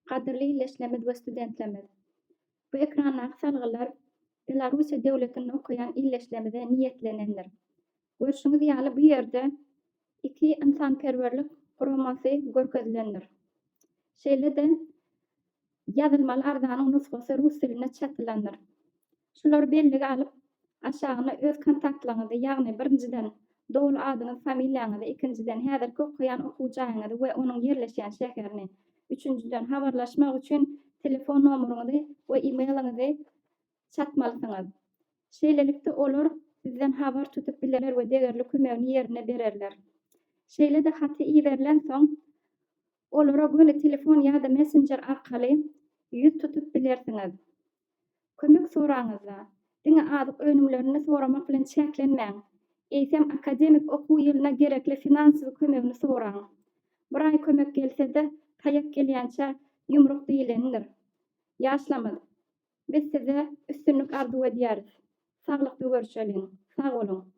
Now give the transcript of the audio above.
Gadyrly ildeşlerimiz we studentlerimiz! Bu ekrandaky salgylar Belarussiýa döwletinde okaýan ildeşlerimize niýetlenendir. Görşüňiz ýaly bu ýerde iki ynsanperwerlik guramasy görkezilendir. Şeýle-de ýazylmaly arzanyň nusgasy rus dilinde çatylandyr. Şulary bellige alyp, aşagyna öz kontaktlaryňyzy, ýagny birinjiden, doly adyňyz, familiýaňyzy, ikinjiden, häzirki okaýan okuw jaýyňyzy we onuň ýerleşýän şäherini, üçünjiden, habarlaşmak üçin telefon nomeryňyzy we e-mailiňizi çatmalysyňyz. Şeýlelikde, olar sizden habar tutup bilerler we degerli kömegini ýerinde bererler. Şeýle-de haty iberilensoň, olara göni telefon ýa-da messenjer arkaly ýüz tutup bilersiňiz. Kömek soraňyzda, diňe azyk önümlerini soramak bilen çäklenmäň, eýsem akademik okuw ýylyna gerekli finansowy kömegini soraň. Bir aý kömek gelse-de, taýak gelýänçä ýumruk diýlenidir. Ýaşlamyz, biz size üstünlik arzuw edýäris. Saglykda görüşeliň. Sag boluň!